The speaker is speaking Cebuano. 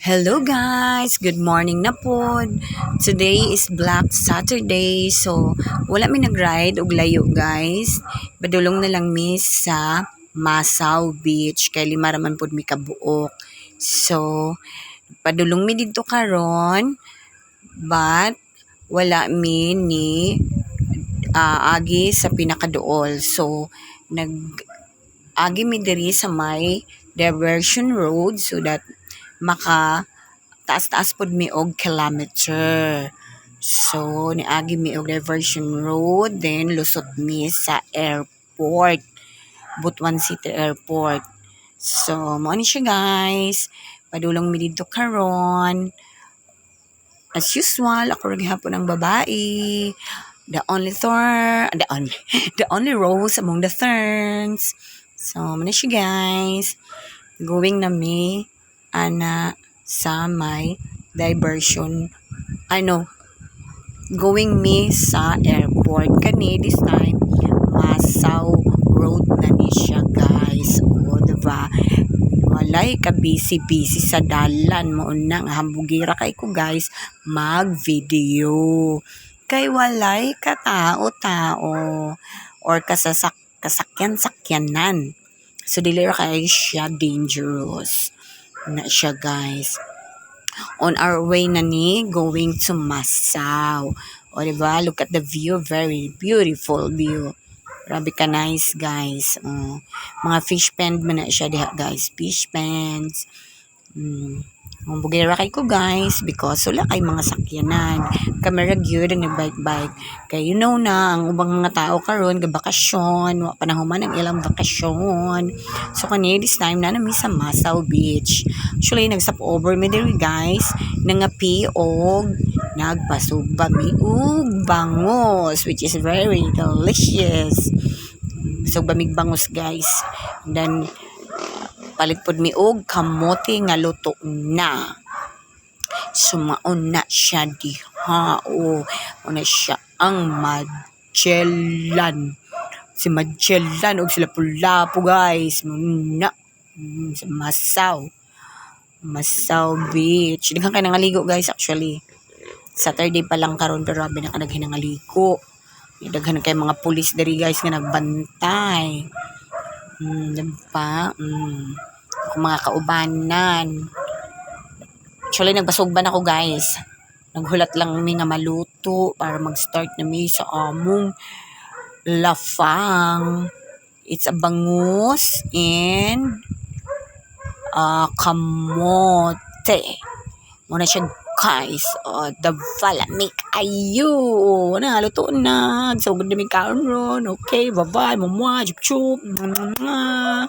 Hello guys! Good morning na po. Today is Black Saturday. So, wala mi nag-ride og layo, guys. Padulong na lang mi sa Masaw Beach kay lima ra man pud mi kabuok. So, padulong mi didto karon, but wala mi ni agi sa pinakaduol. So, nag agi mi diri sa may diversion road so that maka taas-taas pod mi og kilometer. So, niagi mi og diversion road, then lusot mi sa airport, Butuan City Airport. So, mao ni siya, guys. Padulong mi didto karon. As usual, ako ra gihapon ang babae. The only thorn, the only rose among the thorns. So, mao na siya, guys. Going na mi ana sa may diversion, ano, going mi sa airport kani. This time, Masaw Road na ni siya, guys. O, diba, walay ka busy busy sa dalan. Mao na nga hambugira kay ko, guys, mag video kay walay katao-tao or kasasak kasakyan sakyanan, so dili ra kay siya dangerous na siya, guys. On our way na ni going to Masaw. O, diba? Look at the view, very beautiful view. Grabe ka nice, guys. Oh, mga fish pond man na siya diha, guys. Fish ponds. Hambugera kay ko, guys, because wala kay mga sakyanan. Kami ra gyud ang nag-bike-bike. Kay you know na ang ubang mga tao karon gabakasyon, wa pa nahuman ang ilang bakasyon. So kani this time naa na mi sa Masaw Beach. Actually, nag-stop over mi diri, guys, nangapi og nagpasugba mi og bangos, which is very delicious. Sugba mig bangos, guys. And then palit pod mi og kamote nga luto na. So mao na siya diha. O, mao na siya ang Magellan. Si Magellan og sila Lapu-Lapu, guys. Mao na sa Masaw. Masaw Beach. Daghan kay nangaligo, guys, actually. Saturday pa lang karon pero grabe na kadaghan nangaligo. Daghan kay mga pulis diri, guys, nga nagbantay. Diba? Ako mga kaubanan. Actually, nagpasugban ako, guys. Naghulat lang mi nga maluto para mag-start na mi sa among lafang. It's a bangus and kamote. Mao na siya, guys. Oh, the make ayo. Na, luto na. Sugod na mi kaon ron. Okay, bye-bye. Mumwa, chup chup. Mwah.